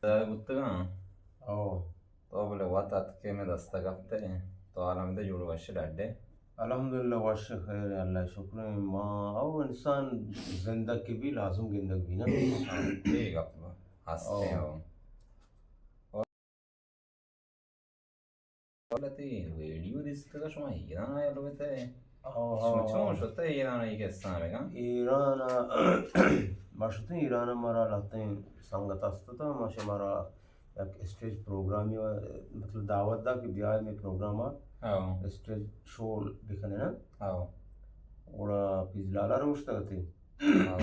بوتگاں۔ او۔ تو بلے وت اتکے مئے دستا کپتے۔ تو حال ہمدے جوڑ وش ڈڈے؟ الحمدللہ وش خیر، اللہ شکر ایں۔ ما او انسان زندگ کہ بی لازم گندگ بی نا۔ ہاں، اے گپ ہستے او۔ او۔ بلے تئی ویڈیو دیستگ شما ایران ءَ لوٹ ئے۔ او، شما او، چون او۔ شتے ایران ءَ؟ اے قصہ بگاں۔ ایران ءَ، ما شتیں ایران ءَ، مارا لہتیں سنگت است اتاں، ما شمارا یک اسٹیج پروگرامی، مطلب دعوت دا کہ بیائے مئے پروگرام ءَ او۔ اسٹیج شو بکنیں نا۔ او۔ گڑا پیز لالا روشتگ اتی۔ او۔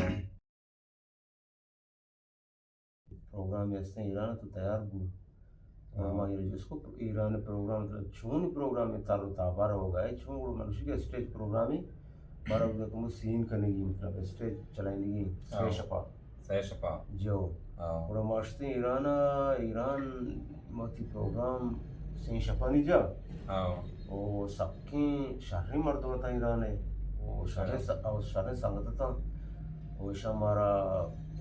پروگرام ہستیں ایران ءَ، تو تیار بو۔ او۔ ما ایرا جست کو ایران پروگرام، مطلب چون پروگرام تر و تابا روگا اے، چون؟ گڑا من گوشی کہ اسٹیج پروگرامی، مارا بودا کہ مو سین کنگی، مطلب اسٹیج چلائینگی، سہ او۔ شپا۔ سہ شپا۔ جو۔ او۔ گڑا ما شتیں ایران ءَ، ایران ما وتی پروگرام سہ شپانی جا۔ او۔ او سکیں شریں مردم اتاں ایران ءَ۔ او شریں س-، او شریں سنگت اتاں۔ او ایشاں مارا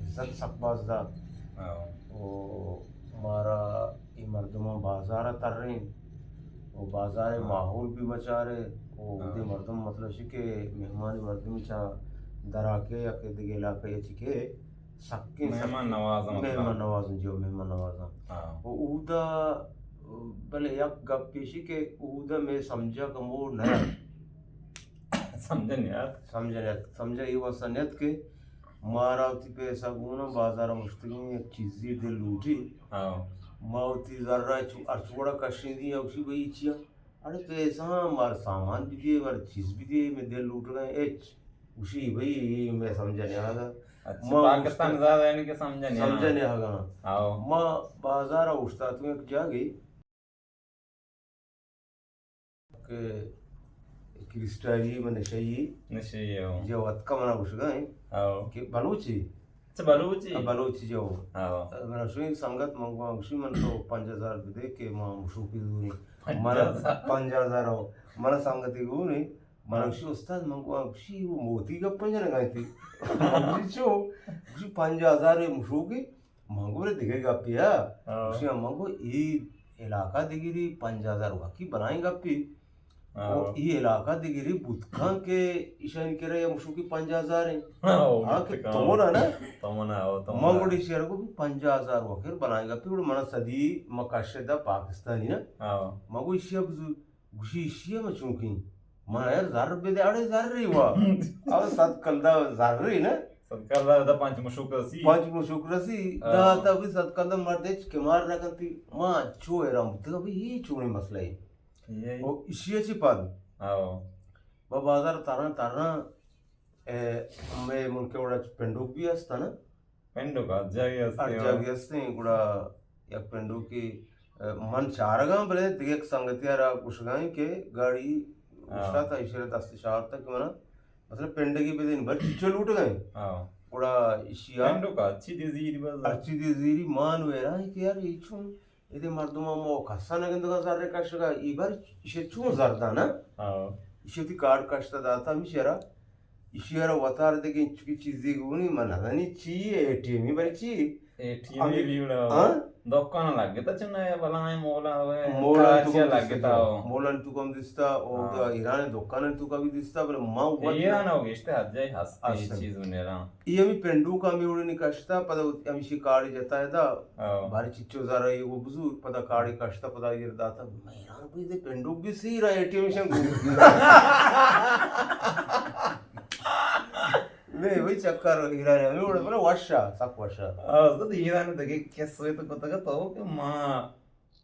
عزت سک باز دات۔ او۔ او مارا اے مردماں بازار ءَ ترین۔ او بازار ءِ ہاں۔ ماحول بھی مچارے۔ او ہاں۔ اودے مردم مطلب چی کہ مہمانی مردمی چا دراکے یا کہ دگہ علاقہ یا چی کہ سکیں مہمان سکیں نواز اَنت۔ مہمان نواز اَنت، جو مہمان نواز اَنت۔ ہاں۔ و اودا، بلے یک گپ ایشی کہ اودا مئے سمجھا کمو نہ ات۔ سمجھا نہ ات۔ سمجھا نہ ات۔ سمجھا اے واسطہ نہ ات کہ مارا وتی پیسہ گون اَنت، بازار ءَ مشتگیں یک چیزی دل لوٹی۔ ہاں۔ ما وتی زر ءَ چو-، ہرچ وڑا کشیں دی، اوشی بھئی چیا؟ اڑے پیسہ مار سامان بھی دیے، مار چیز بھی دیے، مئے دل لوٹگا ایں، ہچ۔ گوشی بھئی، اے مئے سمجھا نیاگا۔ اچھا، ما پاکستان گوشتا زیادہ یعنی کہ سمجھا نیاگا۔ سمجھا نیاگا۔ آؤ۔ ما بازار اوشتاتوں یک جاگے کہ کرسٹائی من نشئی۔ نشئی، آؤ۔ جو اتکا منا گوشگا ایں۔ آؤ۔ کہ بلوچی۔ اچھا، بلوچی؟ آ، بلوچی جو۔ ہاں۔ من شوی سنگت من گوا گوشی من تو پنجاہ ہزار بدے کہ ما مشوکی زوری۔ پنجاہ ہزار؟ من پنجاہ ہزار ہو۔ من سنگتی گونی۔ من ہاں۔ گوشی استاد من گوا گوشی وہ موتی گپ جنگا تھی۔ من گوشی چو؟ گوشی پنجاہ ہزار مشوکی۔ من گو بلے دگہ گپے ہا۔ ہاں۔ گوشی من گو ای علاقہ دگری پنجاہ ہزار واقعی بلائیں گپی۔ ہاں۔ او ای علاقہ دگری بوت کن کہ ایشانی کرا یا مشوکی پنجاہ ہزار ایں۔ ہاں، او ہاں، بوت کہ کن۔ تومن نا؟ تومن نا، او تومن نا۔ من گوڑی شیر کو پنجاہ ہزار وکر بلائیں گپی، گوڑ منا صدی مکشے دا پاکستانی نا۔ ہاں۔ من گو ایشی اب زو-، گوشی ایشی ہم چونکی۔ من یار زر بدے، اڑے زر ری وا۔ او صد کلدار زر ری نا۔ صد کلدار دا پنچ مشوک رسی۔ پنچ مشوک رسی، ہاں۔ دا تا بھی صد کلدار مرد ہچ کمار نہ کنتی۔ ما چو حیران بوتگا بھئی، اے چونیں مسئلہ اے۔ یہی۔ او ایشی چی پد؟ آؤ۔ با بازار تران تران، اے، مئے ملک وڑا پنڈوک بھی ہستا نا؟ پنڈوک ہر جاگے ہستے ہر ہو۔ جاگے ہستے، گڑا یک پنڈوکی، اے، من چارگاں بلے دگہ یک سنگتی را گوشگائیں کہ گاڑی ہاں۔ اشتاتا، ایشی را دست شاورتا کہ منا، مطلب پنڈگی بدین، بل چچو لوٹگائیں۔ ہاں۔ گڑا ایشی آ پنڈوکا اچھی دے زیری بس۔ اچھی دے زیری مان ویرا کہ یار اے چون ادے مردماں ما کسا نہ گندگا زر کشگا، ای بر ایشی چون زر دانا؟ ہاں۔ ایشی وتی کارڈ کشتا داتا ہمیشی را، ایشی را وتار دگہ انچکی چیزی گونی، من نزانی چی اے، اے ٹی ایم بر چی؟ اے ٹی ایم ہمیں بھی اڑا۔ ہاں؟ دکان لگتا چنا یا بلائیں مولا ہوئے، مولا تو کراچی کم دیستا لگتا جو۔ ہو۔ مولا تو کم دیستا، او ہاں۔ دا ایران دکان تو کا بھی دیستا، بلے ما وقت ایران ہو گشتے حد جائے ہستے ہستن۔ چیز نیران۔ ای ہمیں پنڈوک ہمیں اڑے نکشتا، پدا ہمیشی کارڈ جتا ہے دا۔ ہاں۔ باری چچو زر ای وہ بزور، پدا کارڈ کشتا، پدا ایر داتا۔ میں حیران بھئی دے پنڈوک بھی سی را اے ٹی ایم شن گو۔ نہیں بھئی چکر ایران ہمیں اڑے بلا وشا، سک وشا۔ ہاں، استاد ایران دگہ کس ہوئے تو کتگا تو کہ ما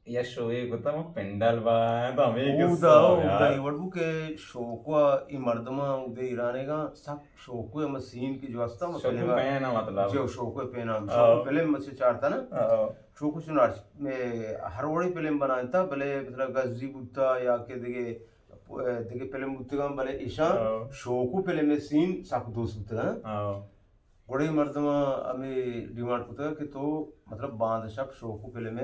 یا شوئے کتا ما پنڈال با تو ہمیں کس اودا، ہو اودا یار۔ یہ وڑ بو کہ شوکوا ای مردماں اودے ایرانے گا سک شوکو ہم سین کی جو استا، شوکو مطلب، پینا مطلب۔ جو شوکو پینا، ہاں۔ شوکو فلم مچے چارتا نا۔ ہاں۔ شوکو چون ہر، میں ہر وڑی فلم بنائنتا، بلے مطلب غزی بوتا یا کہ دگہ، دگہ فلم بوتگاں، بلے ایشاں ہاں۔ شوکو فلم سین سک دوست بوتگاں۔ ہاں۔ گڑے مردماں ہمیں ڈیمانڈ کتگا کہ تو مطلب باند شپ شوکو فلم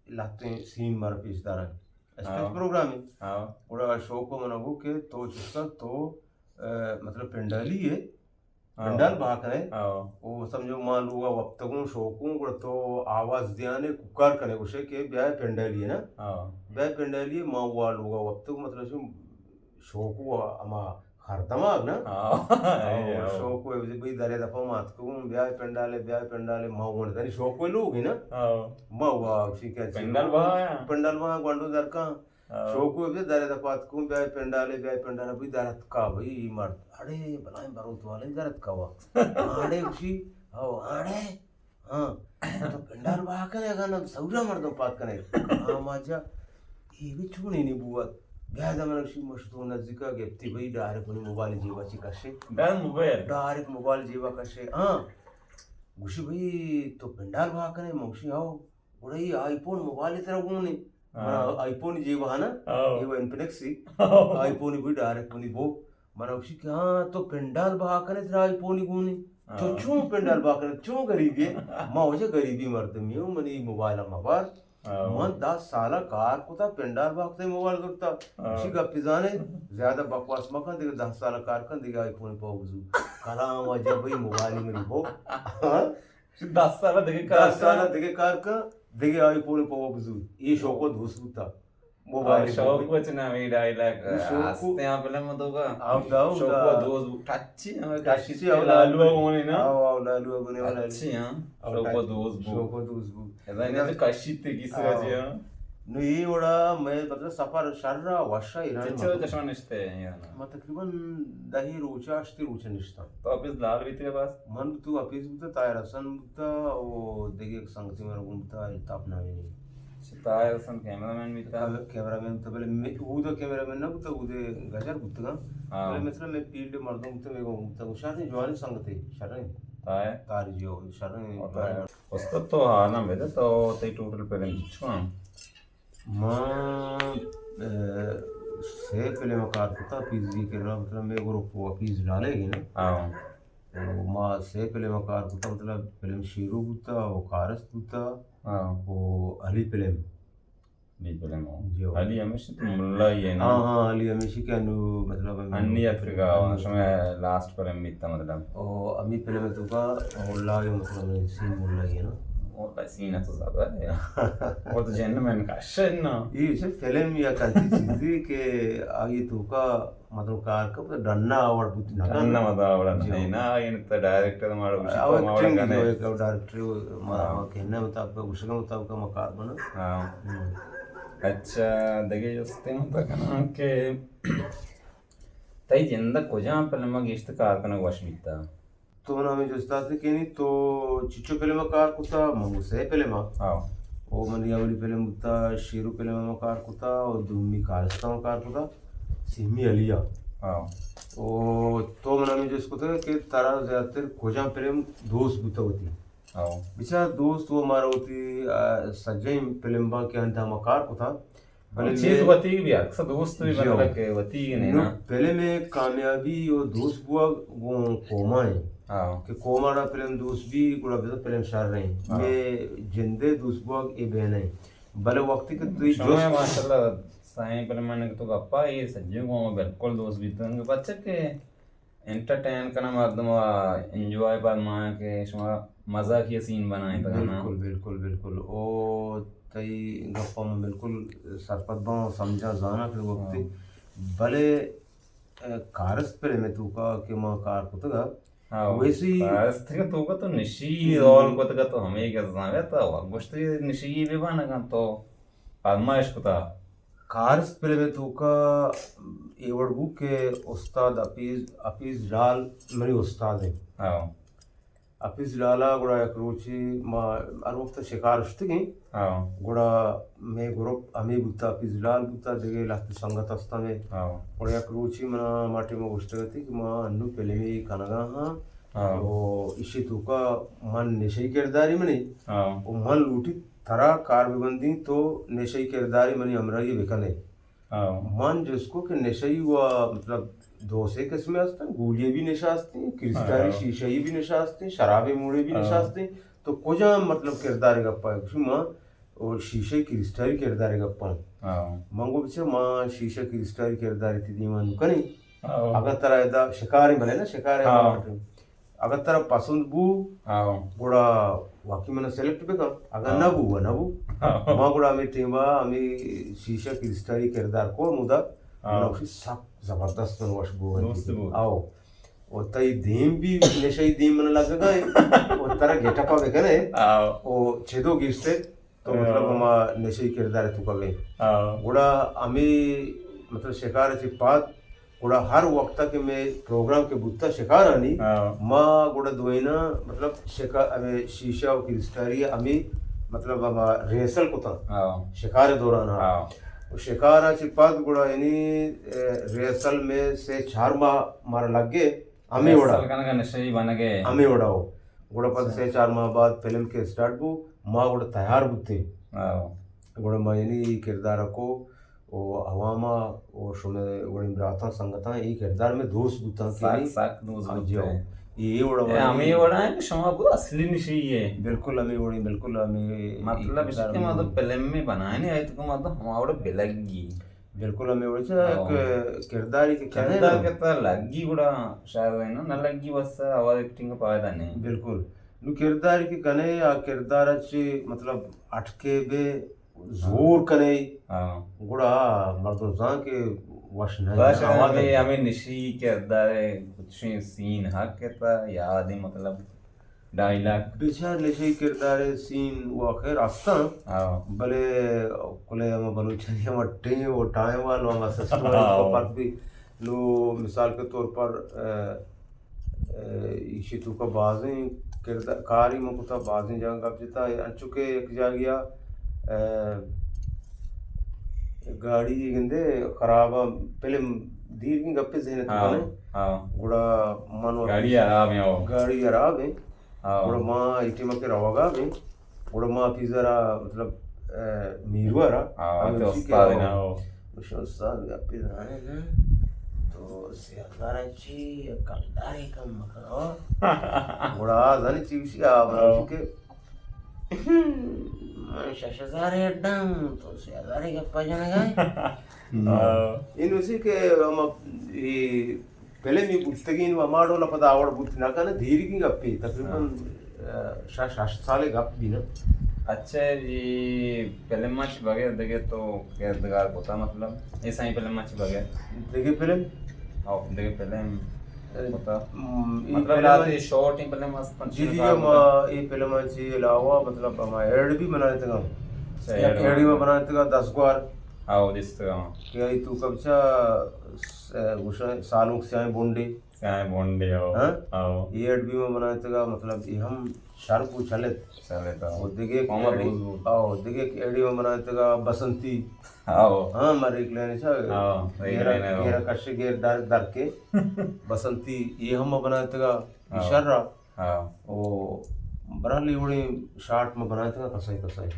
لہتیں سین مارا پیش دارن۔ اسٹیج ہاں۔ پروگرام ہے۔ ہاں۔ گڑا شوکو منا گو کہ تو چستا تو، اے، مطلب پنڈالی ہے۔ ہاں۔ پنڈال بہا کنے۔ ہاں۔ او سمجھو ما لوگا وپتگوں شوکوں، گڑا تو آواز دیانے، کوکار کنے، گوشے کہ بیائے پنڈالی نا۔ ہاں۔ بیائے پنڈالی، ما وا لوگا وپتگوں، مطلب شو-، شوکو ہما ہر دماغ نا۔ ہاں۔ او ہاں۔ شوکو بھئی درے دپا ما اتکگوں، بیائے پنڈالے، بیائے پنڈالے، ما ون دنی شوکو لوگ نا۔ ہاں۔ ما وا شی کہ پنڈال بہا۔ پنڈال بہا گونڈو درکاں۔ ہاں۔ شوکو بیا در دپا اتکوں، بیائے پنڈالے، بیائے پنڈالے، بھئی در اتکا بھئی مرد۔ اڑے بلائیں بروت والے در اتکا وا۔ اڑے گوشی، او اڑے، ہاں، تو پنڈال بہا کنے، اگاں نہ سورا مردم پاد کنے۔ ہاں ماجا، اے بھی چونی نی بوت۔ بیا دمن گوشی مشتو نزدیکا گپتی بھئی ڈائریکٹ منی موبائل جیبا چی کشے۔ Direct mobile? ڈائریکٹ موبائل جیبا کشے، ہاں۔ گوشی بھئی تو پنڈال بہا کنے، من گوشی ہاؤ۔ گڑا اے آئی فون موبائل ترا گون ایں؟ ہاں۔ منا آئی فون جیبا نا، ہاں۔ اے وہ انفنکس سی۔ ہاں۔ آئی فون بھی ڈائریکٹ منی بو۔ منا گوشی کہ ہاں، تو پنڈال بہا کنے، ترا آئی فون گون ایں۔ تو ہاں۔ چون پنڈال بہا کنے، چون غریبی ئے؟ ما وجہ غریبی مردمی ہوں، منی موبائل مبار۔ ہاں۔ من دہ سالا کار کتا، پنڈال بہا کتا، موبائل زرتا۔ ہاں۔ گوشی گپی زانے، زیادہ بکواس مکن، دیگہ دہ سالا کار کن، دیگہ آئی فون پاو بزو۔ کلام وجہ بھئی موبائل منی بو۔ ہاں۔ دہ سال دگہ کار دہ سال کن۔ دگہ کار کن، دگہ آئی فون پہ وقت زور۔ اے شوق و دوست بوتا۔ موبائل آ، شوق بوت۔ وچ نہ ہمیں ڈائلاگ اے شوق و ہستے ہیں فلم تو کا۔ آو دا، آو شوق دا۔ و دوست بوت۔ ٹچی ہمیں ٹچی، آو لالو لالو۔ ہونے نا۔ آو، آو لالو ہونے والا۔ اچھی ہاں۔ آو شوق و ٹچی۔ دوست بوت۔ شوق و دوست بوت۔ ادا نے تو کشی تے کس آو۔ وجہ ہاں۔ نو اے وڑا میں مطلب سفر شر را وشا ایران چچو مطلب۔ چشمہ نشتے ہیں یا نا؟ ما تقریباً دہی روچا، ہشتی روچا نشتا۔ تو آفس لال بیتگ بس؟ من تو آفس بوتا، طاہر حسن بوتا، او دگہ یک سنگتی مارا گون بوتا، الطاف نامی نی۔ اچھا، طاہر حسن کیمرہ مین بیتا؟ کیمرہ مین بوتا، بلے میں، او دا کیمرہ مین نہ بوتا، او دے گجر بوتگا۔ ہاں۔ بلے مثلاً میں فیلڈ مردم بوتا، میں گون بوتا، او شریں جوانی سنگتے، شریں۔ طاہر؟ طاہر جی، او شریں۔ استاد تو ہاں نہ بدے، تو تئی ٹوٹل پہلے چکا؟ ما، اے، سے فلم کار کتا، پیز دی کرا، مطلب، میں گروپ و پیز ڈالے گی نا۔ ہاں۔ تو ما سے فلم کار کتا، مطلب، فلم شیرو بوتا، و کارست بوتا، ہاں۔ و علی فلم۔ علی فلم ہو۔ جی ہو۔ علی ہمیشہ تو ملا ہی ہے نا؟ ہاں، ہاں، علی ہمیشہ کہ انو، مطلب، انو انی اتکگا، ہاں۔ شما لاسٹ فلم بیتا، مطلب۔ او، امی فلم تو کا ملا ہی، مطلب، سین ملا ہی ہے نا؟ او، سین تو زیادہ ہے۔ وہ تو جن میں کش ہے نا۔ یہ اسے فلم یا کنتی چیزی کہ آگے تو کا مطلب کار کا ڈنّا آوڑ بوت نہ ڈنّا مدا آوڑ جی۔ نہیں نا، این تو ڈائریکٹر مارا گوشی او تو مارا ایکٹنگ گانے۔ جو ایک ڈائریکٹر مارا ہاں۔ کہنے مطابق، گوشگا مطابق ما کار بنا۔ ہاں۔ ہم۔ اچھا، دگہ جستے مطلب کنا کہ تئی جند کجام فلم گیشت کار کنگ وش بیتا؟ تو منا ہمیں جست داتے کہ نی تو چچو فلم ء کار کتا؟ من گو سے فلم ء۔ ہاں۔ او منی اولی فلم بوتا، شیرو فلم ء کار کتا، او دومی کارستان ء کار کتا، سیمی علی ء۔ ہاں۔ او تو منا ہمیں جست کتا کہ ترا زیادہ تر کجام فلم دوست بوتا ہوتی؟ ہاں۔ بچار دوست وہ ہمارا ہوتی، آ، سجیں فلم با کہ انت ہم کار کتا، بلے چیز میں وتی بھی اکثر دوست بھی جی ہو۔ مطلب کہ وتی نہیں نو نا۔ فلم ء کامیابی و دوست بوگ گوں قوما ہیں۔ ہاں۔ کہ قوما را فلم دوست بھی گڑا بزا فلم شر ہیں۔ ہاں۔ میں جندے دوست بوگ اے بین ہیں۔ بلے وقتی کہ تو شما جوست ماشاءاللہ سائیں فلم نے تو گپا یہ سجے قوم بالکل دوست بھی تنگ بچہ کہ انٹرٹین کناں مردم ء انجوائے پد ماں کہ شما مزاقی سین بنائیں تگا نا۔ بالکل، بالکل، بالکل۔ او تئی گپ ء من بالکل سرپد باں، سمجھاں، زاناں کہ وقتی۔ ہاں۔ بلے، ء، کارست فلم ء توکا کہ ما کار کتگ ء ہاں، ویسی کارست کہ توکا تو نشی ہم۔ رول کتگ تو ہمیں کہ زانگ تو گوشت نشی بے بانگاں تو آزمائش کتا۔ کارست فلم ء توکا اے وڑ بو کہ استاد حفیظ، حفیظ لال منی استاد انت۔ ہاں۔ حفیظ لالا گڑا یک روچے ما ہر وقت شکار شتگیں۔ ہاں۔ گڑا مے گروپ ہمے بوتا، حفیظ لال بوتا، دگہ لہتے سنگت ہستاں مے۔ ہاں۔ گڑا یک روچے منا ہما ٹائم گوشتگ اتی کہ ما انو فلمے کنگا ہاں۔ ہاں۔ و ایشی توکا من نشئی کرداری منی۔ ہاں۔ و من لوٹی ترا کار ببندیں تو نشئی کرداری منی ہمراہی بکنے۔ ہاں۔ من جست کو کہ نشئی و مطلب دو سے قسمے ہستن، گولی بھی نشہ ہستیں، کرسٹالی ہاں۔ شیشہ بھی نشہ ہستیں، شراب موڑے بھی ہاں۔ نشہ ہستیں، تو کجام مطلب کردار گپا ہے؟ گوشی ما او شیشہ کرسٹالی کردار گپا۔ ہاں۔ من گو بچہ ما شیشہ کرسٹالی کردار تی دیما نکنی۔ ہاں۔ اگر ترا ادا شکاریں بلے نا، شکاریں ہاں۔ بلے۔ اگر ترا پسند بو، ہاں۔ گڑا واقعی من سلیکٹ بکن، اگر ہاں۔ نہ بو، نہ بو۔ ہاں۔ ما گڑا ہمیں ٹیم ءَ ہمیں شیشہ کرسٹاری کردار کو مدا، ہاں۔ گڑا اسی سک زبردست من وش بو۔ دوست بو۔ آؤ۔ و تئی دیم بھی نشئی دیم من لگگا ہے۔ و ترا گیٹ اپ بکنے۔ آؤ۔ و چدو گیشتے۔ تو مطلب ہاں۔ ہما نشئی کردار تو کبے۔ ہاں۔ گڑا ہمیں مطلب شکار چی پاد گڑا ہر وقت کہ میں پروگرام کے بوتا شکارانی، ہاں۔ ما گڑا دوینا مطلب شکا-، ہمیں شیشہ و کرسٹاری ہمیں مطلب ہما ریہرسل کتا۔ ہاں۔ شکار دوران ہاں۔ ہاں۔ و شکار چی پد گڑا یعنی، اے، ریہرسل میں سے چار ماہ مارا لگ گئے۔ ہمیں وڑا۔ ریہرسل کنگا نشئی بنگے۔ ہمیں وڑا ہو۔ گڑا پد اچھا۔ سے چار ماہ بعد فلم کے اسٹارٹ بو، ما گڑا تیار بوتے۔ ہاں۔ گڑا ما یعنی کردار کو و عوام ءَ و شمئے وڑیں براتاں سنگتاں اے کردار میں دوست بوتاں کہ سک، یعنی سک دوست ہاں جی، بوتاں۔ اے وڑا اے ہمیں وڑا ہے کہ شما کو اصلی نشئی ہے۔ بالکل ہمیں وڑیں، بالکل ہمیں مطلب اے کردار کہ ما تو میں فلم میں بنائے نہیں آئے تو ما تو ہما وڑا بلگی۔ بالکل ہمیں وڑا چا ہاں۔ ایک کرداری کہ کہنے کردار نا۔ کہ تا لگی وڑا شاید ہے نا، نہ لگی بس آواز ایکٹنگ کا فائدہ نہیں۔ بالکل۔ نو کرداری کہ کہنے آ کردار چے مطلب اٹکے بے زور کنے، ہاں۔ گڑا مردم زان کہ وش نہ بس آواز ہمیں، ہمیں نشئی کردار ہے، کچھ سین حق ہے تا یاد ہے مطلب ڈائیلاگ۔ بچار نشئی کردار ہے، سین و خیر استاں، ہاں۔ بلے کلے ہم بلوچانی ہم ٹیم و ٹائم والو ہم سسٹم ہاں۔ پر بھی نو مثال کے طور پر، اے، اے، ایشی توکا بازیں کردار، کاری من کتا، بازیں جاگہ گپ جتا، انچو کہ یک جاگیا، اے، گاڑی گندے خراب، فلم دیر کی گپے ذہن ہاں، تکنے۔ ہاں۔ گڑا من و گاڑی خراب ہے، ہاں۔ گاڑی خراب ہے۔ ہاں۔ گڑا ما اے ٹیم کہ روگا بیں۔ گڑا ما پیزا را، مطلب، اے، میروا را، ہاں، ہمیں تو اسی کے استاد ہو۔ نا ہو۔ گوشت، استاد، گپے زانے نا؟ تو سے ہزار چی کمداری کم مکنو۔ گڑا زانے چی گوشی، آ، ہاں۔ کہ من شش ہزار اڈاں، تو سے ہزار گپا جنگا۔ ہاں۔ این اسی کہ ہم اے فلمی بوتگین و ہما ڈول پدا آوڑ بوت نہ کنہ، دیرگی گپے، تقریباً، ہاں۔ اے، شش ہشت سال گپ بی نا۔ اچھا، اے فلم چی بغیر دگہ تو کردگار کتا، مطلب، اے سائیں فلم چی بغیر؟ دگہ فلم؟ او، دگہ فلم اے، کتا۔ م، اے مطلب، فلم لاتے شارٹ ہی فلم است، جی، جی، ہم، اے فلم چی علاوہ، مطلب، ہما ایڈ بھی بنائے تگا۔ اچھا، ایڈ ایڈ بھی بنائے۔ بنائے تگا، دس گوار۔ او، دس گوار۔ کہ ای تو کب چا س-، گوشاں سالونک سیاہیں بونڈے۔ سیاہیں بونڈے، او۔ ہاں؟ او۔ اے ایڈ بھی من بنائتگا، مطلب، اے ہم شر کو چلت۔ چلت، او۔ او دگہ ایک محمد ایڈی، بوز بوز۔ او، دگہ ایک ایڈی من بنائتگا، بسنتی۔ او۔ ہاں، مریک لینے چا؟ او، ریک گیرا، لینے، او۔ گیرا کش گیر در، در کے۔ بسنتی، اے ہم من بنائتگا، اے او۔ شر را۔ ہاں۔ او برحال اے وڑیں شارٹ من بنائتگا کسائی کسائی۔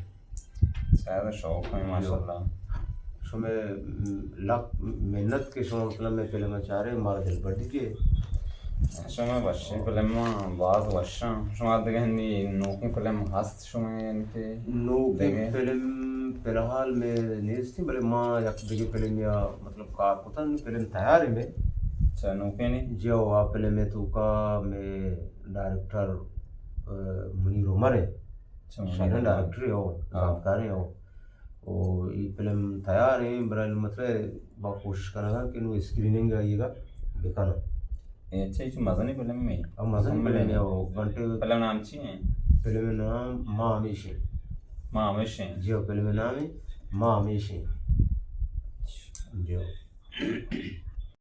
شاید شوق ہے، ماشاءاللہ۔ شمے لک منت کہ شما مطلب میں فلم چارے، مارا دل بڈی کے۔ شما وشیں فلم، باز وشاں۔ شما دگہ ہنی نوکیں فلم ہست شما یعنی کہ نوکیں دگہ؟ فلم فی الحال میں نیستی، بلے ما یک دگہ فلم یا مطلب کار کتا، نو فلم تیار ہے میں۔ اچھا، نوکیں نی؟ جی، او آ فلم میں توکا میں ڈائریکٹر، اے، منیر عمر ہے۔ اچھا، منیر شریں عمر۔ ڈائریکٹر ہے، او، ہاں۔ زانتکار ہے، او۔ او، اے فلم تیار ہے، برای مطلب با کوشش کنگا کہ نو اسکریننگ آئیے گا بکناں۔ اے اچھا، اے چو مزنیں فلم ہے۔ او، مزنیں فلم ہے، او، گھنٹے۔ فلم نام چی ہے؟ فلم نام ما ہمیش ہیں۔ ما ہمیش ہیں۔ جی، او، فلم نام ہے ما ہمیش ہیں۔ جی۔